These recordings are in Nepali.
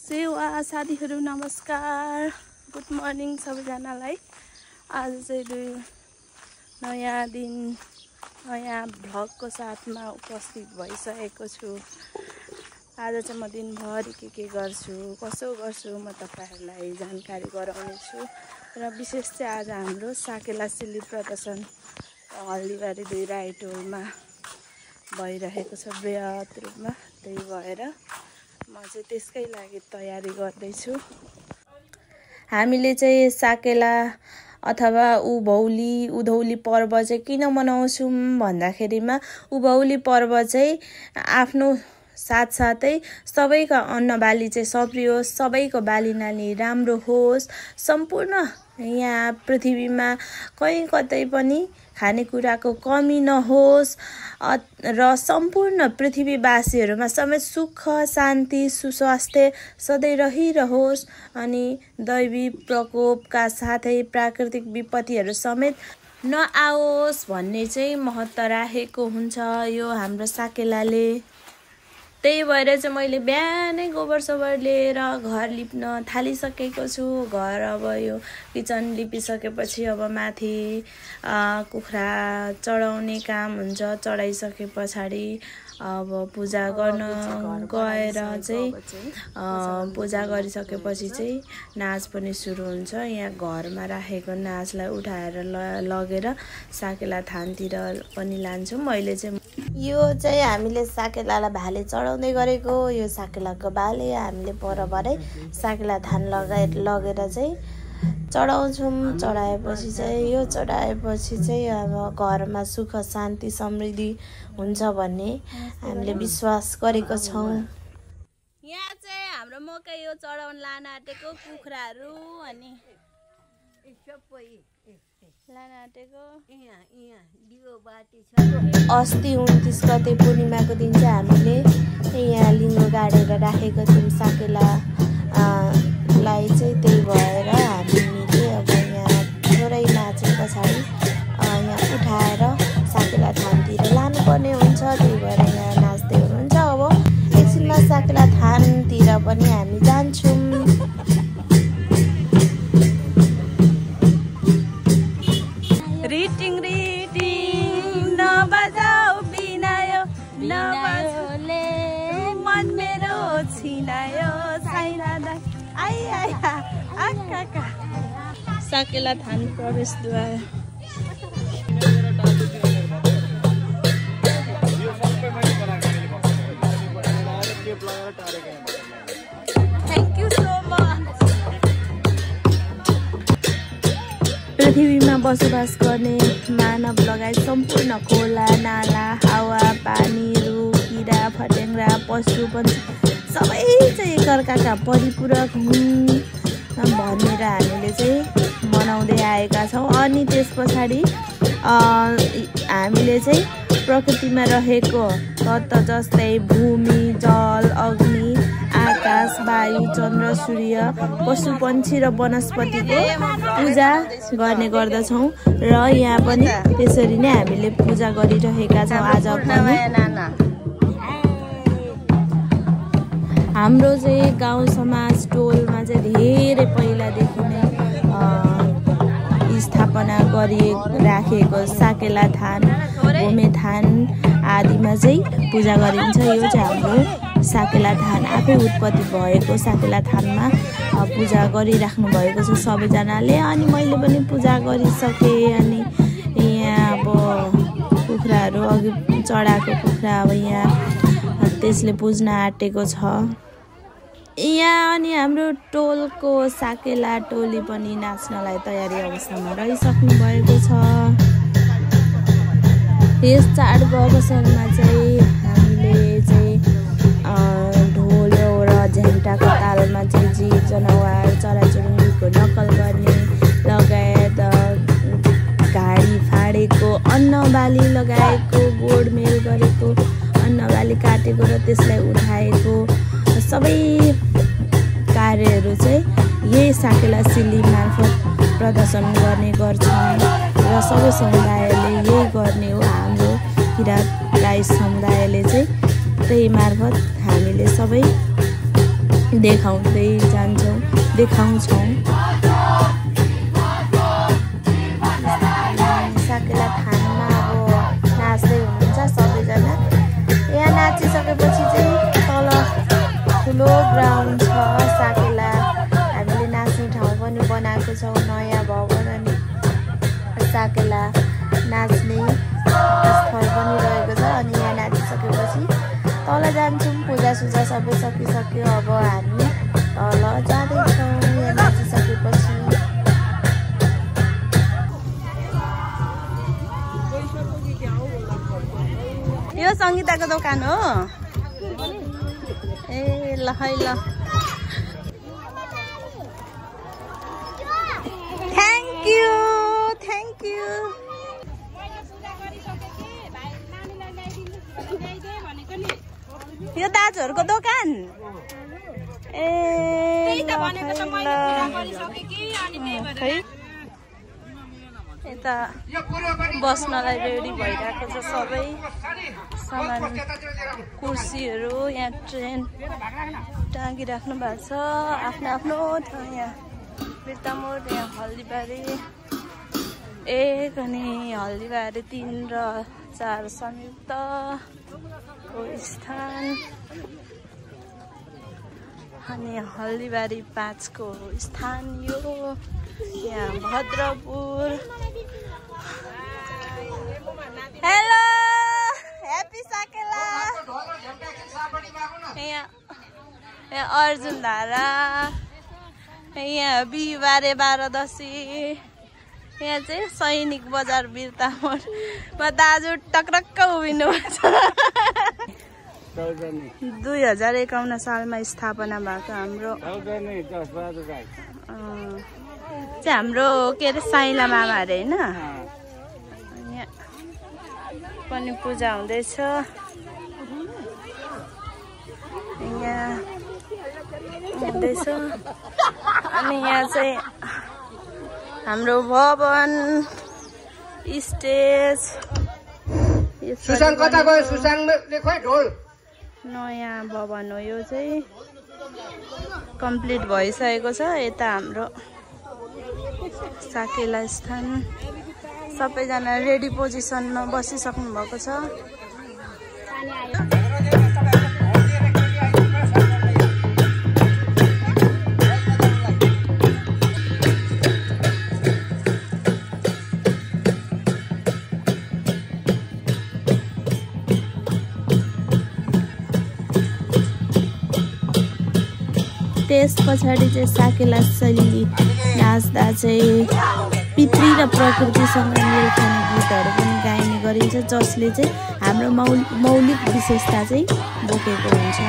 सेवा साथीहरू नमस्कार, गुड मर्निङ सबैजनालाई। आज चाहिँ नयाँ दिन नयाँ भ्लगको साथमा उपस्थित भइसकेको छु। आज चाहिँ म दिनभरि के गर्छु कसो गर्छु म तपाईहरुलाई जानकारी गराउने छु। र विशेष चाहिँ आज हाम्रो साकेला सिल्ली प्रदर्शन हल्दीबारी 2 राईटोलमा भइरहेको छ बृहत रूपमा। त्यही भएर म चाहिँ त्यसकै लागि तयारी गर्दैछु। हामीले चाहिँ साकेला अथवा उधौली पर्व चाहिँ किन मनाउँछौँ भन्दाखेरिमा उभौली पर्व चाहिँ आफ्नो साथसाथै सबैको अन्नबाली चाहिँ सप्रियोस्, सबैको बाली नाली राम्रो होस्, सम्पूर्ण यहाँ पृथ्वीमा कहीँ कतै पनि खानेकुराको कमी नहोस् र सम्पूर्ण पृथ्वीवासीहरूमा समेत सुख शान्ति सुस्वास्थ्य सधैँ रहिरहोस् अनि दैवी प्रकोपका साथै प्राकृतिक विपत्तिहरू समेत नआओस् भन्ने चाहिँ महत्त्व राखेको हुन्छ यो हाम्रो साकेलाले। त्यही भएर चाहिँ मैले बिहानै गोबर सोबर लिएर घर लिप्न थालिसकेको छु। घर अब यो किचन लिपिसकेपछि अब माथि कुखुरा चढाउने काम हुन्छ। चढाइसके पछाडि अब पूजा गर्न गएर चाहिँ पूजा गरिसकेपछि चाहिँ नाच पनि सुरु हुन्छ। यहाँ घरमा राखेको नाचलाई उठाएर लगेर साकेला थानतिर पनि लान्छौँ। मैले चाहिँ यो चाहिँ हामीले साकेलालाई भाले चढाउँदै गरेको यो साकेलाको भाले हामीले परबारै साकेला थान लगेर चाहिँ चढाउँछौँ। चढाएपछि चाहिँ अब घरमा सुख शान्ति समृद्धि हुन्छ भन्ने हामीले विश्वास गरेको छौँ। यहाँ चाहिँ हाम्रो मकै यो चढाउन लान आँटेको कुखुराहरू अनि अस्ति 29 गते पूर्णिमाको दिन चाहिँ हामीले यहाँ लिङ्गो गाडेर राखेको थियौँ साकेलालाई चाहिँ। त्यही भएर हामीले अब यहाँ थोरै नाचे पछाडि यहाँ उठाएर साकेला थानतिर लानुपर्ने हुन्छ। त्यही भएर यहाँ नाच्दै हुनुहुन्छ। अब एकछिनमा साकेला थानतिर पनि हामी जान्छौँ। रिटिङ नबजाऊ बिनायो नबजाउले मन मेरो छिनायो साइना आइ आका साकेला थान प्रवेशद्वार। Thank you so much. पृथ्वीमा बसोबास गर्ने मानव लगायत सम्पूर्ण खोला नाला हावा पानी रुख किरा फट्याङ्ग्रा पशु पन्छी सबै चाहिँ एकअर्काका परिपूरक हुन् भनेर हामीले चाहिँ मनाउँदै आएका छौँ। अनि त्यस पछाडि हामीले चाहिँ प्रकृतिमा रहेको तत्त्व जस्तै भूमि जल अग्नि आकाश वायु चन्द्र सूर्य पशु पन्छी र वनस्पतिको पूजा गर्ने गर्दछौँ। र यहाँ पनि त्यसरी नै हामीले पूजा गरिरहेका छौँ। आज पनि हाम्रो चाहिँ गाउँ समाज टोलमा चाहिँ धेरै पहिलादेखि नै स्थापना राखेको साकेला थान भूमे थान आदिमा चाहिँ पूजा गरिन्छ। यो चाहिँ हाम्रो साकेला थान आफै उत्पत्ति भएको साकेला थानमा पूजा गरिराख्नु भएको छ सबैजनाले। अनि मैले पनि पूजा गरिसकेँ। अनि यहाँ अब कुखुराहरू अघि चढाएको कुखुरा अब यहाँ त्यसले पुज्न आँटेको छ यहाँ। अनि हाम्रो टोलको साकेला टोली पनि नाच्नलाई तयारी अवस्थामा रहिसक्नु भएको छ। यस चाडको अवसरमा चाहिँ हामीले चाहिँ ढोलो र झ्याम्टाको तालमा चाहिँ जीव जनावर चराचुरुङ्गीको नक्कल गर्ने लगायत घाडी फाडेको अन्नबाली लगाएको गोडमेल गरेको अन्नबाली काटेको र त्यसलाई उठाएको सबै कार्यहरू चाहिँ यही साकेला सिल्ली मार्फत प्रदर्शन गर्ने गर्छौँ। र सबै समुदायले यही गर्ने हो। हाम्रो किराँत राई समुदायले चाहिँ त्यही मार्फत हामीले सबै देखाउँदै जान्छौँ, देखाउँछौँ। साकेला थानमा अब नाच्दै हुनुहुन्छ सबैजना। यहाँ नाचिसकेपछि चाहिँ तल ठुलो ग्राउन्ड छ साकेला हामीले नाच्ने ठाउँ पनि बनाएको छौँ, नयाँ भवन अनि साकेला नाच्ने स्थल पनि रहेको छ। अनि यहाँ नाचिसकेपछि तल जान्छौँ, पूजासुजा सबै सकिसक्यो। अब हामी तल जाँदैछौँ यहाँ नाचिसकेपछि। यो सङ्गीताको दोकान हो? ए ल है ल। Thank you thank you. यो दाजुहरूको दोकान ए खै यता बस्नलाई रेडी भइरहेको छ सबै सामान, कुर्सीहरू। यहाँ ट्रेन टाँगिराख्नु भएको छ आफ्नो आफ्नो ठाउँ। यहाँ बिर्तामोड, यहाँ हल्दीबारी 1 अनि हल्दीबारी 3 र 4 संयुक्तको स्थान अनि हल्दीबारी 5 को स्थान यो। यहाँ भद्रपुर। हेलो ह्याप्पी साकेला। यहाँ अर्जुन धारा, यहाँ बिहिबारे 12 दशी। यहाँ चाहिँ सैनिक बजार बिर्तामोडमा दाजु टक्रक्क उभिनु भएको छ। 2051 सालमा स्थापना भएको हाम्रो चाहिँ हाम्रो के अरे साइला मामा अरे होइन। यहाँ पनि पूजा हुँदैछ। यहाँ हुँदैछ अनि यहाँ चाहिँ हाम्रो भवन स्टेज। सुसाङ कता गयो? सुसाङले खोइ ढोल। नयाँ भवन हो यो चाहिँ, कम्प्लिट भइसकेको छ। यता हाम्रो साकेला स्थान सबैजना रेडी पोजिसनमा बसिसक्नु भएको छ। त्यस पछाडि चाहिँ साकेला शैली नाच्दा चाहिँ पितृ र प्रकृतिसँग मेल खाने गीतहरू पनि गाइने गरिन्छ, जसले चाहिँ हाम्रो मौलिक विशेषता चाहिँ बोकेको हुन्छ।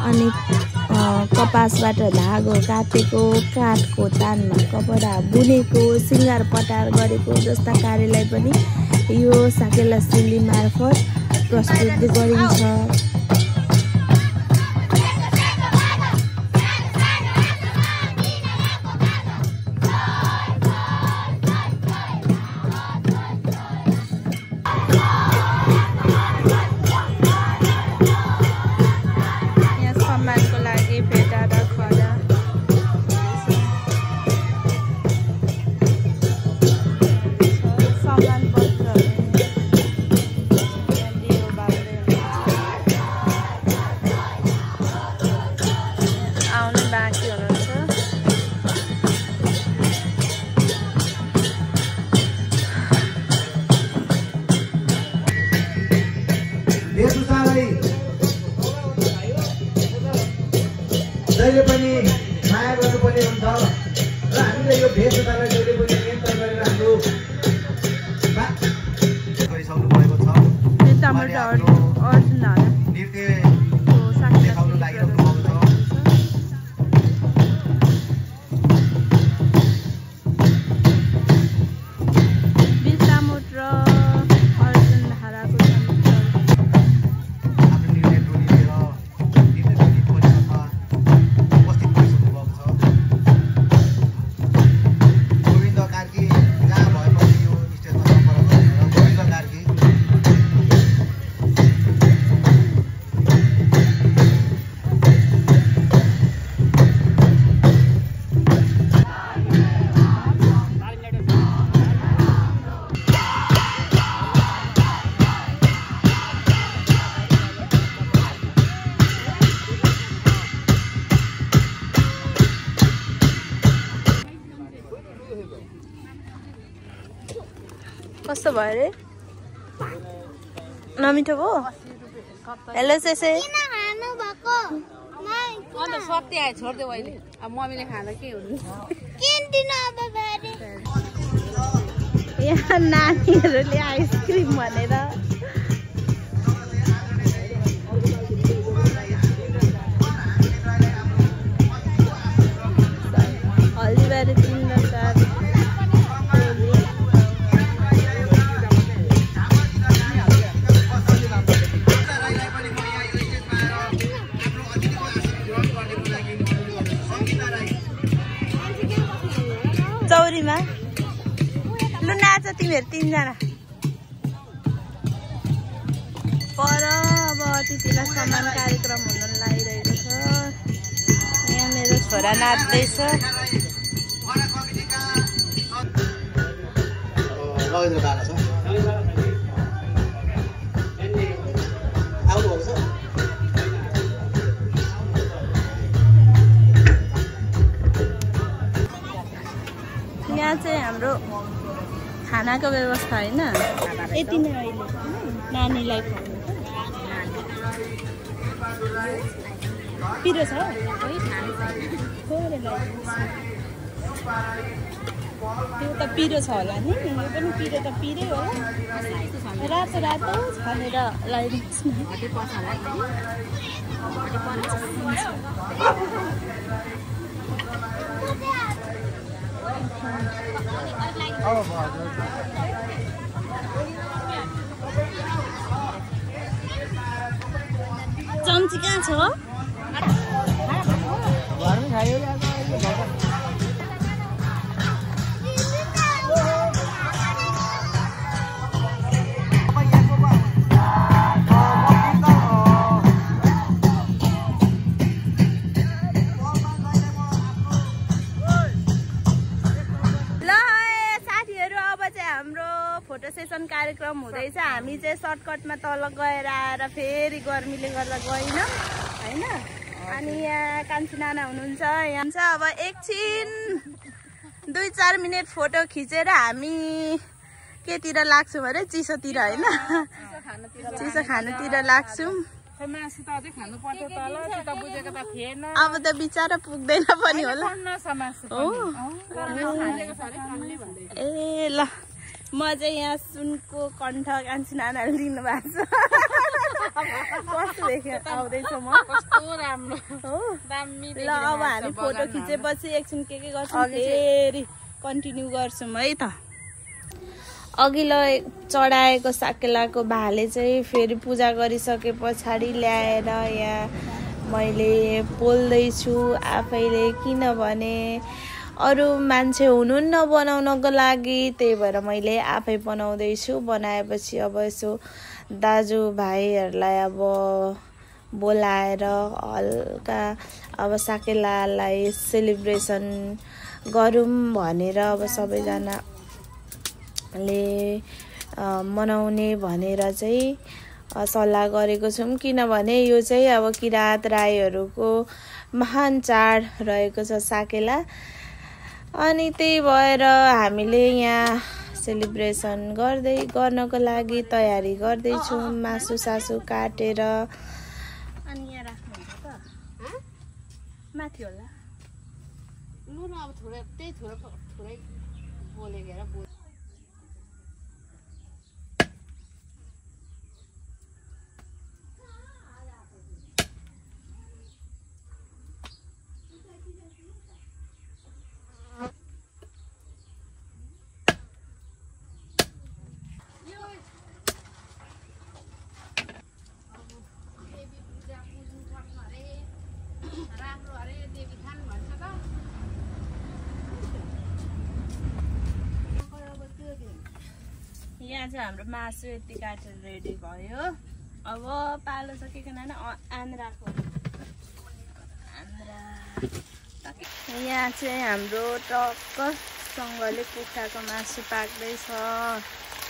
अनि कपासबाट धागो काटेको, काठको तानमा कपडा बुनेको, सिँगार पटार गरेको जस्ता कार्यलाई पनि यो साकेला शैली मार्फत प्रस्तुत गरिन्छ। पनि हुन्छ र हामीले यो भेषभूषालाई जहिले पनि नियन्त्रण गरेर हाम्रो गरिसक्नु भएको छ नृत्य देखाउनु लागिरहनु भएको छ कस्तो भयो रे नमिठो भयो हेलो सेसे सत्य आयो छोड्देऊ अहिले अब मम्मीले खाँदा के हुनु यहाँ नानीहरूले आइसक्रिम भनेर हल्दीबारी 3 र 4 चौरीमा लु नाच तिमीहरू 3 जना पर अब अतिथिलाई सम्मान कार्यक्रम हुन लागिरहेको छ यहाँ मेरो छोरा नाच्दैछ यहाँ चाहिँ हाम्रो खानाको व्यवस्था हैन यति नै अहिले नानीलाई पिरो छ त्यो त पिरो छ होला नि यो पनि पिरो त पिरै हो रातो रातो छानेर लगाइदिनुहोस् चम्ची कहाँ छ फोटो सेसन कार्यक्रम हुँदैछ हामी चाहिँ सर्टकटमा तल गएर आएर फेरि गर्मीले गर्दा गएन हैन अनि यहाँ कान्छी नाना हुनुहुन्छ यहाँ छ अब एकछिन 2-4 मिनेट फोटो खिचेर हामी केतिर लाग्छौँ अरे चिसोतिर हैन चिसो खानुतिर लाग्छौँ अब त बिचारा पुग्दैन पनि होला ए ल म चाहिँ यहाँ सुनको कण्ठ कान्छी नानाले दिनु भएको छ कस्तो देख्यो आउँदैछ म कस्तो राम्रो हो दामी ल अब हामी फोटो खिचेपछि एकछिन के गर्छौँ फेरि कन्टिन्यू गर्छौँ है त अघिल्लो चढाएको साकेलाको भाले चाहिँ फेरि पूजा गरिसके पछाडि ल्याएर यहाँ मैले पोल्दैछु आफैले किनभने अरू मान्छे हुनुहुन्न बनाउनको लागि त्यही भएर मैले आफै बनाउँदैछु बनाएपछि अब यसो दाजुभाइहरूलाई अब बोलाएर हल्का अब साकेलालाई सेलिब्रेसन गरौँ भनेर अब सबैजनाले मनाउने भनेर चाहिँ सल्लाह गरेको छौँ किनभने यो चाहिँ अब किराँत राईहरूको महान चाड रहेको छ साकेला अनि त्यही भएर हामीले यहाँ सेलिब्रेसन गर्नको लागि तयारी गर्दैछौँ मासु सासु काटेर अनि यहाँ राख्नुहुन्छ त माथि होला लु न अब थोरै त्यही थोरै बोलेको हेर बोल राम्रो अरे देवी थान भन्छ त यहाँ चाहिँ हाम्रो मासु यति काटेर रेडी भयो अब पालो सकेको नान आन्द्राको यहाँ चाहिँ हाम्रो टक्कसँगले कुखुराको मासु पाक्दैछ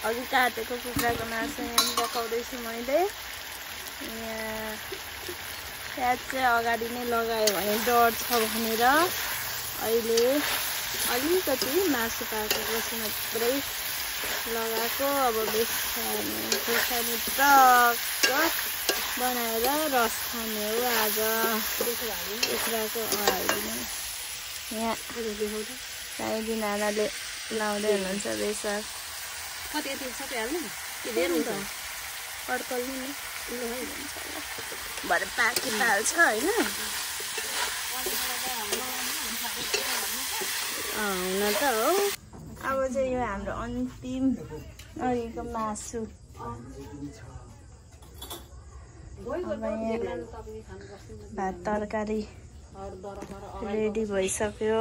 अघि काटेको कुखुराको मासु यहाँ पकाउँदैछु मैले यहाँ प्याज चाहिँ अगाडि नै लगायो भने डर छ भनेर अहिले अलिकति मासु पाकेपछि मात्रै लगाएको अब खुर्सानी टक्क बनाएर रस खाने हो आज कुखुराको हालिदिनु यहाँ साइदिन आनाले लाउँदै हुनुहुन्छ बेसार कति यति सबै हाल्नु कि धेरै हुन्छ अड्कल्नु नि भरे पाकी पाल्छ होइन हुन त हो अब चाहिँ यो हाम्रो अन्तिम अहिलेको मासु भात तरकारी रेडी भइसक्यो